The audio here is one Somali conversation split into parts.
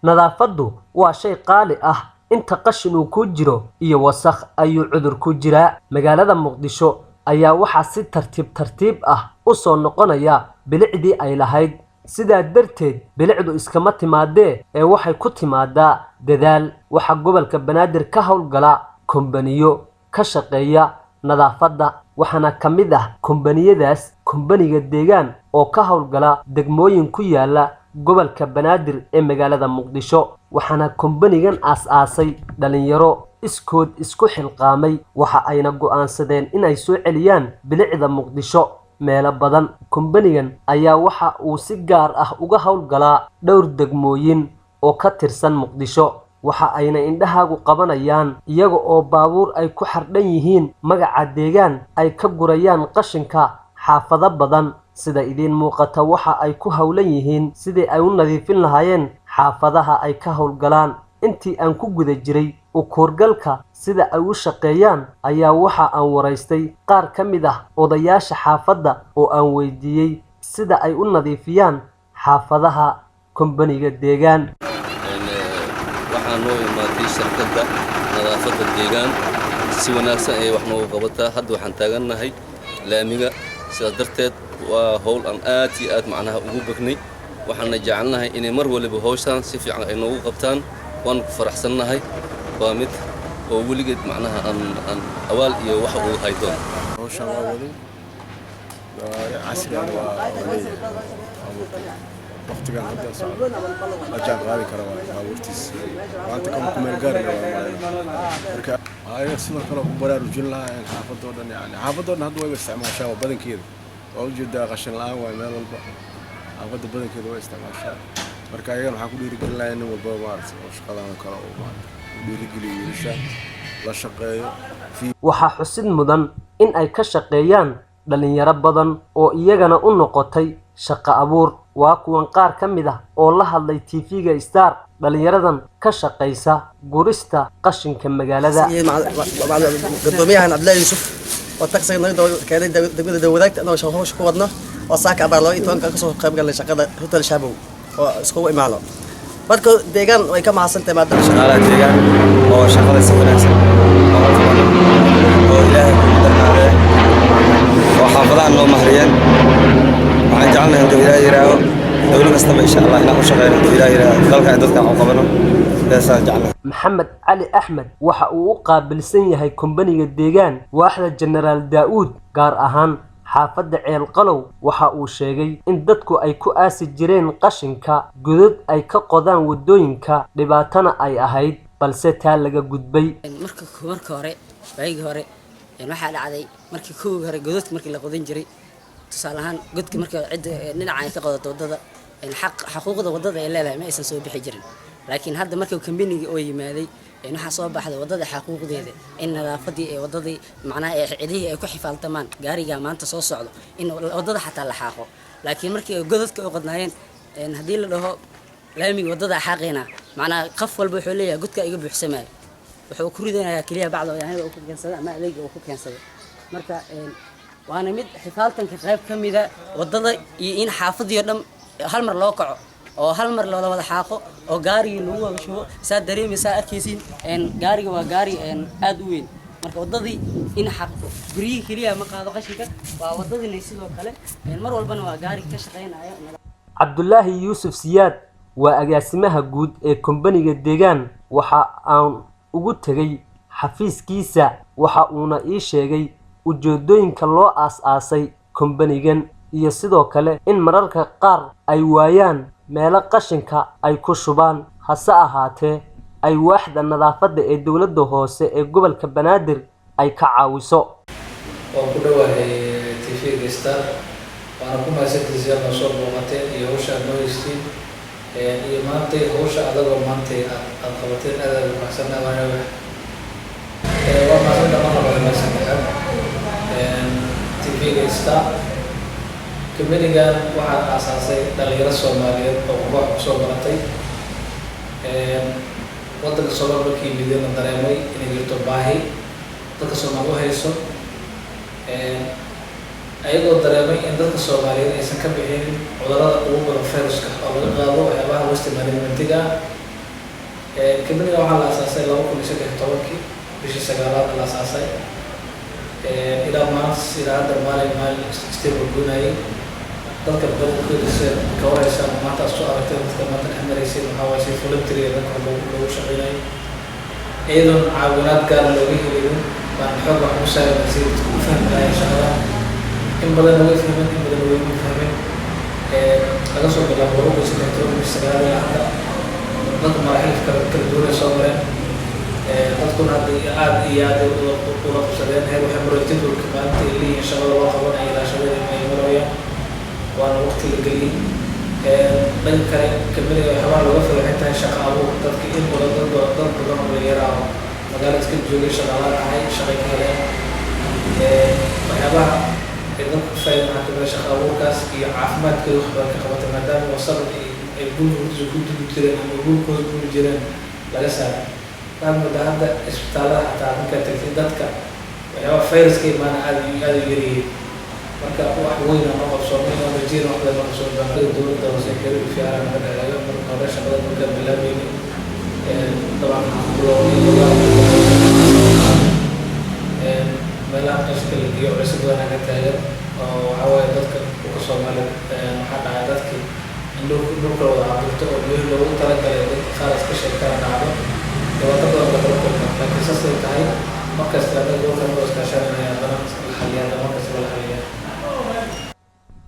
Nadaafaddu waa shay qaali ah. Inta qashin uu ku jiro iyo wasakh ayuu cudur ku jiraa. Magaalada Muqdisho ayaa waxaa si tartiib tartiib ah u soo noqonaya bilicdii ay lahayd. Sidaa darteed, bilicdu iskama timaadee ee waxay ku timaadaa dadaal. Waxaa gobolka Banaadir ka howlgala kombaniyo ka shaqeeya nadaafadda, waxaana ka mid ah kombaniyadaas Kombaniga Deegaan oo ka howlgala degmooyin ku yaala gobolka Banaadir ee magaalada Muqdisho. Waxaana kombanigan aas-aasay dhalinyaro iskood isku xilqaamay, waxa ayna go'aansadeen inay soo celiyaan bilicda Muqdisho meelo badan. Kombanigan ayaa waxa uu si gaar ah uga howlgalaa dhowr degmooyin oo ka tirsan Muqdisho, waxa ayna indhahaagu qabanayaan iyaga oo baabuur ay ku xardhan yihiin magaca Deegaan ay ka gurayaan qashinka xaafado badan. Sida idiin muuqata, waxa ay ku howlan yihiin sidii ay u nadiifin lahaayeen xaafadaha ay ka howlgalaan. Intii aan ku guda jiray u kuurgalka sida ay u shaqeeyaan ayaa waxa aan waraystay qaar ka mid ah odayaasha xaafadda oo aan weydiiyey sida ay u nadiifiyaan xaafadaha Kombaniga Deegaan. Waxaa noo imaatay shirkadda nadaafadda Deegaan. Si wanaagsan ayay wax noogu qabataa. Hadda waxaan taagannahay laamiga. Sidaas darteed waa howl aan aad iyo aad macnaha ugu bognay, waxaana jecelnahay inay mar waliba hawshaan si fiican ay noogu qabtaan. Waanu ku faraxsannahay. Waa mid oo weligeed macnaha aan awaal iyo wax uu haydoon. Hawshan waa waday, gawaari casri ah waa leeyahay. Baabuurka waqtigan hadda socdo la jaan qaadi kara waa baabuurtiis maanta kama kumeel gaarina waa. Marka ayaga sidoo kale ku baraarujin lahaa in xaafadoo dhan, yani xaafadoo dhan hadda wayba isticmaashaa. Waa badankeeda waa ujeedaa, qashin la'aan waay. Meel walba xaafadda badankeeda waa isticmaashaa. Marka ayagana waxaan ku dhiirigelin lahaa in nin walbaba, maaragtay, oo shaqadan oo kale uu, maaragtay, u dhiirigeliyo wiilasha la shaqeeyo. Waxaa xusid mudan in ay ka shaqeeyaan dhalinyaro badan oo iyagana u noqotay shaqo abuur. Waa kuwan qaar ka mid ah oo la hadlay TV-ga Star, dhalinyaradan ka shaqaysa gurista qashinka magaalada. Gudoomiyahan Cabdullaahi Yuusuf oo taksiga naga keenay degmada Dawadaagta, anagoo hawsha ku wadno oo saaka abaar 12-ka kasoo qayb galnay shaqada Hotel Shabow oo iskugu imaano. Marka Deegaan way ka mahadsantahay maadaama Shaqaalaha Deegaan oo shaqada si wanaagsan ooga qabano oo Ilaahay ku darnaadee oo xaafadaha noo mahriyeen. Waxaan jecelnahay, hadduu Ilaahay yidhaaho, dowlad kastaba insha Allah inaan u shaqeyno. Hadduu Ilaahay yidhaaho, dalka ay dadka u qabano taasaan jecelnahay. Maxamed Cali Axmed waxa uu u qaabilsan yahay Kombaniga Deegaan waaxda Jenaraal Daa'uud, gaar ahaan xaafadda Ceelqalow. Waxa uu sheegay in dadku ay ku aasi jireen qashinka godad ay ka qodaan waddooyinka, dhibaatana ay ahayd, balse taa laga gudbay. Marka hore, waagii hore, waxaa dhacday markii kowgii hore godadka markii la qodan jiray, tusaale ahaan godka marka cidda dhinaca ay ka qodato waddada, xaq xaquuqda waddada ay leedahay ma aysan soo bixi jirin. Laakiin hadda marka kambanigii oo yimaaday, waxaa soo baxday waddada xaquuqdeeda, in nadaafadii ee waddadii, macnaha ee cidihii ay ku xifaaltamaan gaariga maanta soo socdo, in waddada xataa la xaaqo. Laakiin markii godadka u qodnaayeen, haddii la dhaho laamiga waddada xaaqayna, macnaha qof walba wuxuu leeyahay godka iga buuxsamaayo, wuxuu ku ridanayaa keliya bacda yaanyada uu ku keensada ama adeega uu ku keensado. Marka waana mid xifaaltanka qayb ka mida waddada iyo in xaafadii oo dhan hal mar loo kaco oo hal mar loola wada xaaqo oo gaarigii lagu wada shubo. Saa dareemaysaa, arkaysiin, gaariga waa gaari aad u weyn. Marka waddadii in xaq guryihii keliya ma qaado qashinka, waa waddadiina sidoo kale. Mar walbana waa gaari ka shaqaynaya. Cabdulaahi Yuusuf Siyaad waa agaasimaha guud ee Kombaniga Deegaan. Waxa aan ugu tegay xafiiskiisa, waxa uuna ii sheegay ujeedooyinka loo aas-aasay kombanigan iyo sidoo kale in mararka qaar ay waayaan meelo qashinka ay ku shubaan, hase ahaatee ay waaxda nadaafadda ee dowladda hoose ee gobolka Banaadir ay ka caawiso. Waan ku dhowahay TV-ga Star, waana ku mahadsantihiin aad noo soo booqateen iyo hawsha aad noo heystiin iyo maantay hawsha adagoo maantay aad qabateen. Aad aad u faraxsannahay. Waana wax waa mahadsantaha mar labaad, mar saddexaad TV-ga Star. Company-gan waxaa aasaasay dhalinyaro Soomaaliyeed oo qurbaha kusoo baratay waddanka Soomaaliya. Markii yimideen la dareemay inay jirto baahi dadka Soomaali u hayso, ayagoo dareemay in dadka Soomaaliyeed aysan ka bixin cudurrada ugu badan, viruska oo laga qaado waxyaabaha waste management-iga ah. Kambaniga waxaa la asaasay 2013-kii, bishii sagaalaad la asaasay. Ilaa maanta, ilaa hadda, maalin maalin stable goonayay. Dadka badankooda sida ka wareysaan maanta aad soo aragtay, dadka maanta dhex maraysay, waxaa waaye si voluntary dadka loogu shaqeynayay, iyadoon caawinaad gaar looga helinin baan xoog wax u saarana si dadku u fahmi lahaayeen shaqada. In badan way fahmeen, in badan way ma fahmin. Laga soo bilaabo 2013 bishii sagaalaad ilaa hadda, dadku maraaxil kala duwan ay soo mareen. Dadkuna hadda aad iyo aad ay ula qabsadeen, heer waxay mareen jadwalka maalinta ay leeyihiin shaqada loo qabanaya ilaashadeen ay marayaan, waana waqti la geliyey. Dhanka kale, kambaniga waxyaabaa looga faa'iido waxay tahay shaqa abuur. Dadka in badan, dad badan oo dhalinyaro ah oo magaalo iska joogay, shaqalaan ahay, shaqay ka heleen. Waxyaabaha ay dadku ka faa'iideen waxaa kamid ah shaqa abuurkaas iyo caafimaadkooda wax badan ka qabata, maadaama wasaqda ay buulka ku dugi jireen ama buulka hoos guri jireen laga saaray. Waxaad moodaa hadda isbitaallada xataa markaad tagtid, dadka waxyaaba fayraska imaana aad iyo aad u yaryihiin. Marka wax weyn aan noo qabsoomay oo rajeyna wax badan noo qabsoon doona. Dowladda hoose xiriir fiican naga dhexeeyo. Marka hore shaqada markaan bilaabeynay, dabcan waxaan ku bilownay meelaha qashinka la geeyo. Culays badan ka taagan oo waxaa waaye dadka dhulka Soomaaliya waxaa dhacay dadkii in dhulka la wada cabirto oo meel loogu talagalay dadka qaar iska sheegtaan dhacdo, dhibaato badan lagala kulma. Laakiin saasay tahay, markasta anaga gobolka noo iskaashanaya, haddana la xaliyaa, haddana markasta la xaliyaa.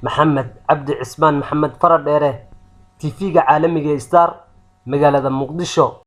Maxamed Cabdi Cismaan, Maxamed Faradheere, TV-ga caalamiga ee Star, magaalada Muqdisho.